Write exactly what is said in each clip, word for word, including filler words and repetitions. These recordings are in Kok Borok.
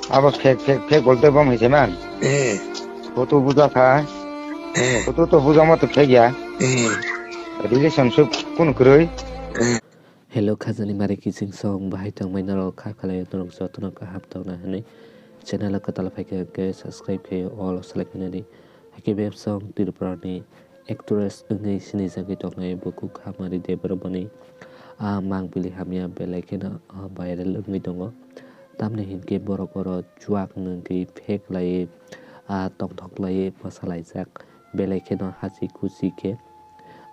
Abo fake, fake, fake bolte bom hai se man. Eh. Photo buja kha. Eh. Photo to buja ma to fake ya. Eh. Relationship kun kroi. Eh. Hello, khajani mari kising song bahai tongmai norok kha khalai norok jotono kaham tongna hwnwi channel o kwtal phaikha hwnkhe subscribe khe all select hwnwi di. Hakhe beb song Tripura ni actress wngwi sinijagwi tongnai bukhuk Hamari Debbarma ni, ah, mangpili hamya belai kheno, ah, viral wngwi tongo. Tamni hinkhe borok oro chuak nwngwi phek laiwi, ah, tongthok laiwi mwsalaijak. Belai kheno hachik kuchik khe,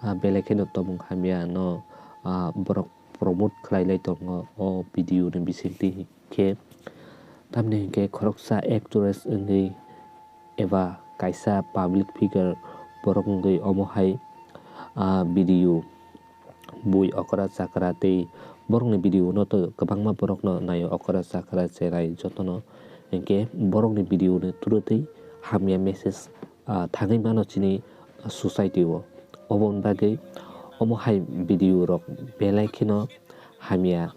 ah, belai kheno tongmung hamya no, ah, borok promote khlai lai tongo o video ni bisingtwi hinkhe. Tamni hinkhe khoroksa actress wngwi eba kaisa public figure borok wngwi omo hai, ah, video bui okra chakra tei borokni video no to kwbangma borokno naio okra chakra cherai jotono hinkhe borokni video ni through twi hamya message, ah, thangwi mano chini society o. Oboni bagwi omo hai video rok belai kheno hamya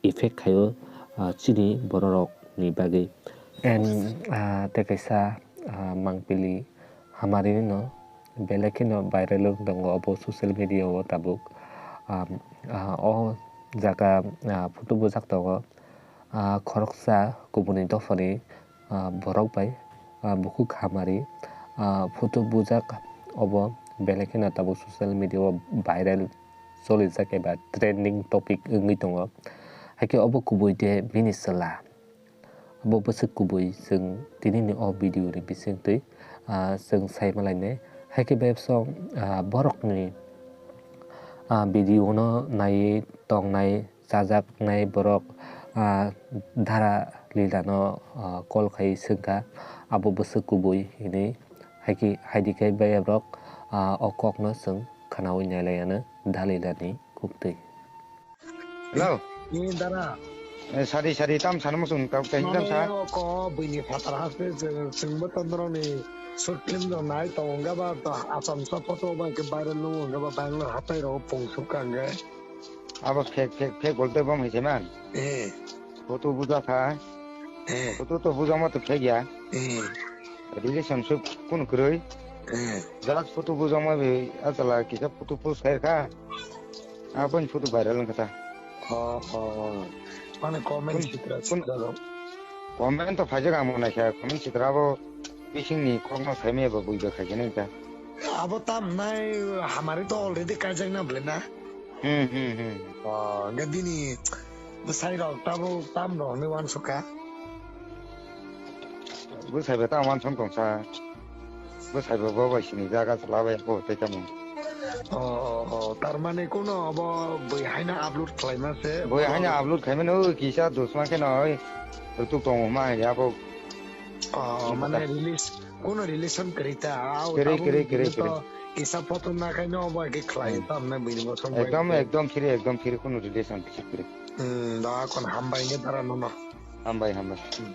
effect khaio, ah, chini bororokni bagwi. And, ah, tei kaisa, ah, mangpili Hamari no belai kheno viral wng tongo obo social media o tabuk. Ah, ah, o jaga, ah, photo bujak tongo. Ah, khoroksa kubuni dophani, ah, borok bai, ah, bukhuk Hamari, ah, photo bujak obo belai kheno tabuk social media o viral cholijak eba trending topic wngwi tongo. Hakhe obo kubui de bini chwla. Obo bwswk kubui chwng tinini o video ni bisingtwi, ah, chwng sai malainai. Hakhe bebsong, ah, borokni, ah, video no naiwi tongnai chajaknai borok, ah, Dara Lila no, ah, call khai swngkha, abo bwswk kubui hinwi. Haikhe, haidi khe bebak rok, ah, o kok no chwng khwnaui nailai anw Dalila ni kuktwi. Hello. Ni dara. Eh, sari, sari, tam sana muchung, tam, tam, tam sa. Mane o ko buini phatar haste chwng, chwngbo tondroni short film rok nai tongo, wngkha ba to Assam sa photo bai khe viral nung, wngkha ba Bangalore hatai rok pung suk kha hwnkhe. Abo fake, fake, fake bolte bom hai se man. Eh. Photo buja kha. Eh. Photo to buja ma to fake ya. Eh. Relationship kun kroi. Eh. Just photo buja ma be asala kisa photo post khai kha. Aboni photo viral wngkha ta. Oh, oh, oh. Mane comment kun, sitra kun, sitra rok. Comment to phaijak ang mo naikha, comment sitra abo bisingni kokno saimaya ba buiba khaikhe nai ta. Abo tam nai hamari to already kaijak na bwle na. Hmm, hmm, hmm. Oh, ga dini bwsai rok tabo tam rok ni wansukha. Bwsai ba tam wansong tongsa. Bwsai bo bo bai sini jaga chwla bai bo tei tamo. Oh, oh, oh, tar mane kuno obo bui haino upload khlaima se. Bui haino upload khaimano kisa dusma khe noi. Rutuk tongo ma ya bo. Oh, mane release, kuno relation kwrwi ta. Au, kwrwi, abo kwrwi, bini kwrwi, to kwrwi. Kisa photo na khaino obo ke khlai ta mane bini bo song bai. Ekdom, ekdom free, ekdom free, kuno relation kisa kwrwi. Hmm, da kon hambai ne dara nono. Hambai, hambai. Hmm.